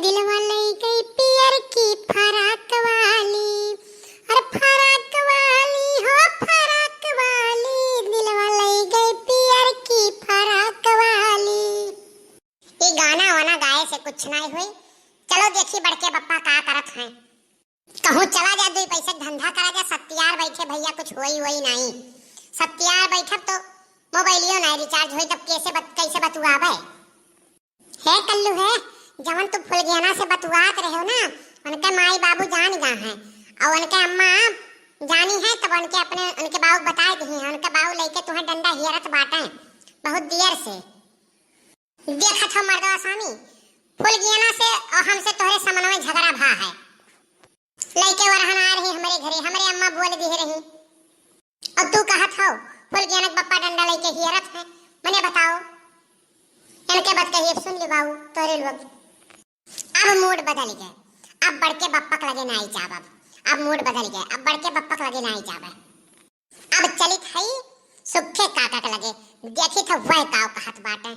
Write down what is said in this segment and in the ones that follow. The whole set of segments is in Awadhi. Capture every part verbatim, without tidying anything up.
दिलवा लई गई पियर की फराक वाली, अरे फराक वाली हो फराक वाली, दिलवा लई गई पियर की फराक वाली। ई गाना वाना गाए से कुछ नाई होई। चलो देखी बड़के बप्पा का करत हैं। कहूँ चला जा, दुई पैसे क धंधा करा जा, सत्यार बैठे भइया, कुछ होई वोई नाई। सत्यार बैठब तो मोबाइलियो नाई recharge होई, तब कैसे बत-, कैसे बतुआबे? हे कल्लू हे, जवन तू फुलगेना से बतुआत रहे हो ना, उनके माई बाबू जान गा हैं, और उनके अम्मा जानी है, तब उनके अपने, उनके बाऊ क बताए दिही हैं, उनके बाऊ लइके तुहें डंडा हियरत बाटे, बहुत दियर से। देखत हो मर्दवा स्वामी, फुलगेना से और हमसे तोहरे समनवे झगड़ा भा है। लइके वरहन आए रही हमरे घरे, हमरे अम्मा बोल दिहे रही। और तू कहत हो, फुलगेना क बप्पा डंडा लइके हियरत है। मने बताओ, इनके बात कही अब सुन ली बाऊ, तोहरे लोग। अब mood बदल गए, अब बड़के बप्पा क लगे नाई जाब। अब, अब mood बदल गए, अब बड़के बप्पा क लगे नाई जाब। अब चलित हई सुखे काका के लगे, देखित हई वह काव कहत बाटे।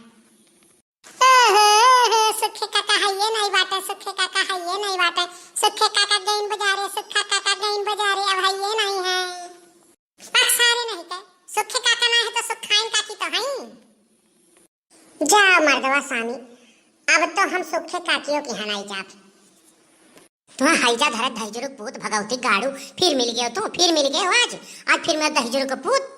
ओहो, सुखे काका हइये नाई बाटे, सुखे काका हइये नाई बाटे, सुखे काका गइन बजारे, सुखा काका गइन बजारे, अब हइये नाई है। पक सारे नहीं के, सुखे काका ना है तो सुखाइन काकी तो हई। जा मर्दवा स्वामी, अब तो हम सुखे काकियों के यहाँ नाई जाब। तुहा हैजा धरत दहिजरू क पूत भगवती गाड़ू, फिर मिल गयो तू, फिर मिल गयो आज, आज फिर मैं दहिजरू क पूत।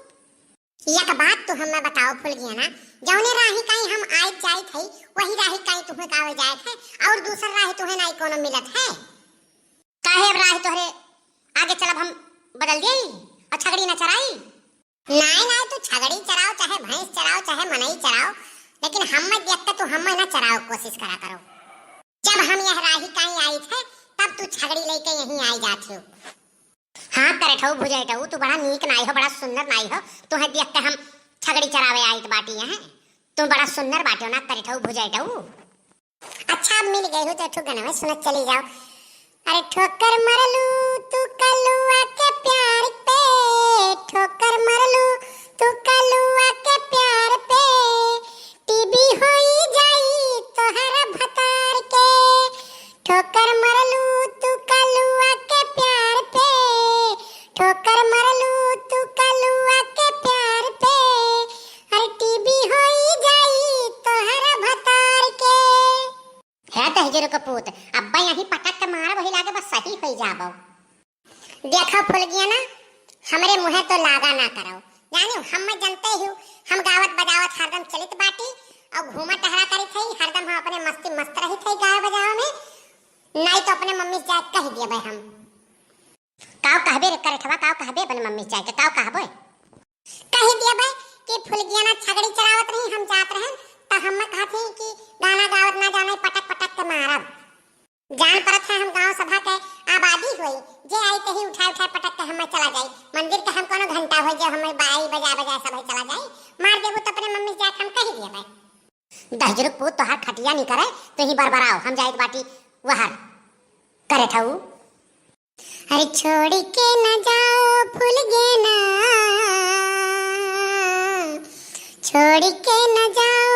एक बात तू हमें बताओ फुलगेना, जौने राही काई हम आइत जाइत हई, वही राही काई तुहें का आवे जाइत है, और दूसर राही तुहें नाई कोनो मिलत है? काहे अब राही तोहरे आगे चलब हम बदल देई और छगड़ी ना चराई? नाई, नाई, तू छगड़ी चराओ, चाहे भैंस चराओ, चाहे मनई चराओ, लेकिन हम्मे देख के तू हम्मे ना चराओ कोशिश करा करो। जब हम यह राही काई आइत है, तब तू छगड़ी लइके यहीं आई जात हो। हाँ, करेठऊ भुजेठऊ, तू बड़ा नीक नाई हो, बड़ा सुंदर नाई हो, तुहें देख के हम छगड़ी चरावे आइत बाटी हैं। तू बड़ा सुंदर बाटो ना, करेठऊ भुजेठऊ। अच्छा, अब मिल गए हो तो एक ठो गनवा सुनत चली जाओ। अरे ठोकर मरलू तू कलुआ के प्यार पे, ठोकर मरलू तू कलुआ के प्यार पे, टीवी होई जाई तोहर भतार के। ठोकर मरलू तू कलुआ के प्यार पे, ठोकर मरलू तू कलुआ के प्यार पे, अरे टीवी होई जाई तोहर भतार के। हे दहिजरू क पूत, अब्बा यहीं पटक के मारब, वही लागे बस सही होई जाबो। देखो फुलगेना, हमरे मुँहे तो लागा ना करो। जानियो, हम मैं जनते ही, हम गावत बजावत हरदम चलित बाटी और घूमा टहरा करित हई, हरदम हम अपने मस्ती मस्त रहित हई गावे बजावे में। नाई तो अपने मम्मी से जाके कह दिए भाई हम। काव कहबे रे करेठवा, काव कहबे अपने मम्मी से जाके, काव कहबे? कह दिए भाई कि फुलगेना छगड़ी चरावत रही, हम जात रहन, त हम कहत ही कि गाना गावत ना जाने, पटक पटक के मारब। जान परत है हम गांव सभा के आबादी होई, जे आई तही उठाए उठाए पटक के हमें चला जाई। मंदिर के हम कोनो घंटा होई जे हमें बाई बजा बजा सब चला जाई। मार देबू तो अपने मम्मी से जाके हम कह दिए भाई। दहिजरू क पूत तोहार खटिया नहीं करे, तो ही बरबराओ, हम जाइत बाटी वहर करेठऊ। अरे छोड़ के न जाओ फुलगेना, छोड़ के न जाओ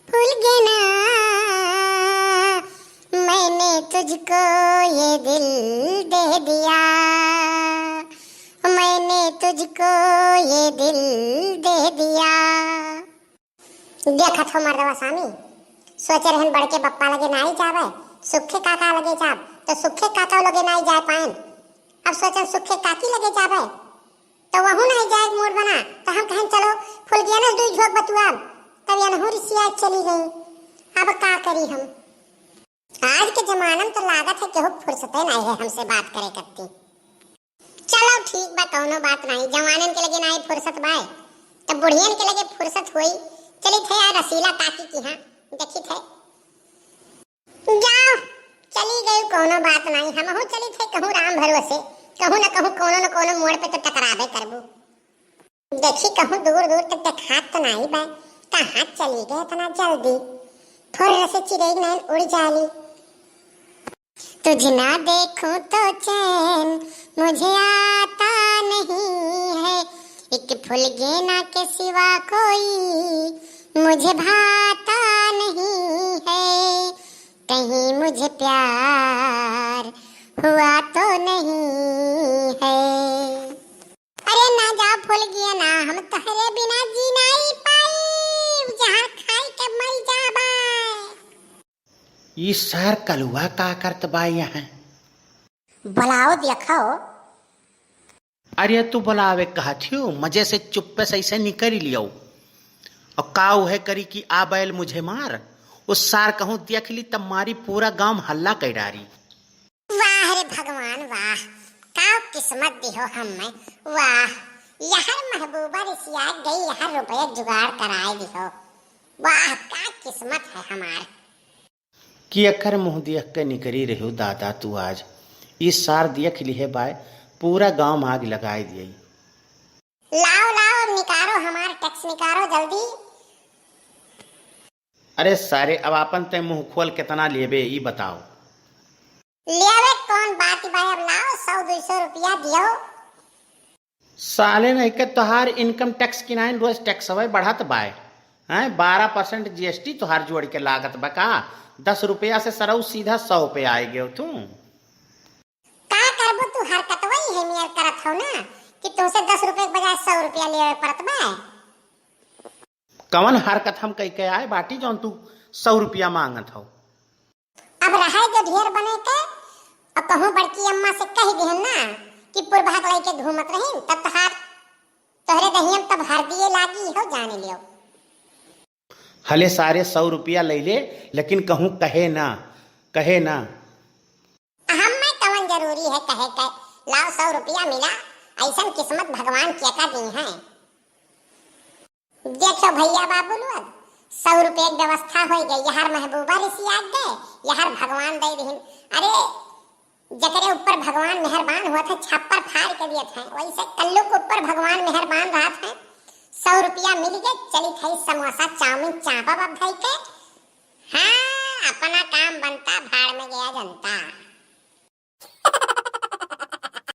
फुलगेना, मैंने तुझको ये दिल दे दिया, मैंने तुझको ये दिल दे दिया। देखत हो मर्दवा स्वामी, सोचे रहन बड़के बप्पा लगे नाई जावे, सुखे काका लगे जाब, तो सुखे काका लगे नाई जाए पाएन। अब सोचन सुखे काकी लगे जावे, तो वहू नाई जाए मूड बना, तो हम कहन चलो फुलगेना से दुई झोंक बतुआब, तब यनहू रिसिया चली गई। अब का करी हम? आज के जमाना में तो लागत है केहू फुर्सते नाई है हमसे बात करे करती। चलो ठीक बा, कौनो बात नाई, जवानन के लगे नाई फुर्सत बाय, तब बुढ़ियन के लगे फुर्सत होई। चली थे यार रसीला काकी की, हाँ देखी थे। जाओ, चली गई, कौनो बात नाई, हमहू चली थे कहूँ राम भरोसे, कहूँ न कहूँ कौनो न कौनो मोड़ पे तो टकराबे करबू। देखी कहूँ दूर दूर तक देखात तो नाई बा, कहाँ चली गए इतना जल्दी? फुर्र से चिड़ै नैन उड़ जाली। तुझे ना देखूं तो चैन मुझे आता नहीं है, एक फुलगेना के सिवा कोई मुझे भाता नहीं है। कहीं मुझे प्यार हुआ तो नहीं है। अरे ना जा भूल गया ना, हम तोहरे बिना जी नाई पाई, जहर खाई के मर जाबे। ई सार कलुआ का करत बा यहाँ? बुलाओ देखो। अरे तू बुलावे कहत हियो, मजे से चुप्पे से ऐसे निकल लियो। और का उहे करी कि आ बैल मुझे मार, उस सार कहूँ देख ली तब मारी पूरा गांव हल्ला कर डारी। वाह रे भगवान वाह, का किस्मत दिहो हमें, वाह। यहर महबूबा रिसिया गई, यहर रुपये जुगाड़ कराए दिहो, वाह का किस्मत है हमार। कि एकर मुँह देख के निकरी रह्यो दादा तू आज। ई सार देख लिहे बाय, पूरा गांव में आग लगाए दिए। लाओ, लाओ, निकारो हमार टैक्स, निकारो जल्दी। अरे सारे, अब आपन तय मुँह खोल कितना लेबे, ई बताओ। लेवे कौन बात बाय, अब लाओ, सौ दुई सौ रुपया दियो। साले नहीं के तोहार इनकम टैक्स की नाइन रोज टैक्स हवे बढ़त बाय, हैं? बारह परसेंट जीएसटी तोहार जोड़ के लागत बा का? दस रुपया से सरऊ सीधा सौ पे आए गयो तू। का करबो तू, हरकतवा ही है मेर करत हो ना कि तुमसे दस रुपये के बजाय सौ रुपया लेवे पड़त बा। कवन हरकत हम कह के आए बाटी जौन तू सौ रुपया मांगत हो? अब रहे जो ढेर बने के, अब कहूँ बड़की अम्मा से कह दिहन ना कि पुरभाग लेके घूमत रही, तब तहार तोहरे दहियम तब हर दिए लागी हो, जाने लियो। हले सारे सौ रुपया ले ले, लेकिन कहूँ कहे ना, कहे ना। हमें कवन जरूरी है कहे के, लाओ सौ रुपया मिला, ऐसन किस्मत भगवान केका दी है। देखो भैया बाबू लोग, सौ रुपये की व्यवस्था हो गई। यहर महबूबा रिसिया गए, यहर भगवान दे दिहिन। अरे जकरे ऊपर भगवान मेहरबान होत है, छप्पर फाड़ के दियत है, वैसे कल्लू के ऊपर भगवान मेहरबान रहत है। सौ रुपया मिल गए, चली खाई समोसा चाउमीन चापब अब धई के।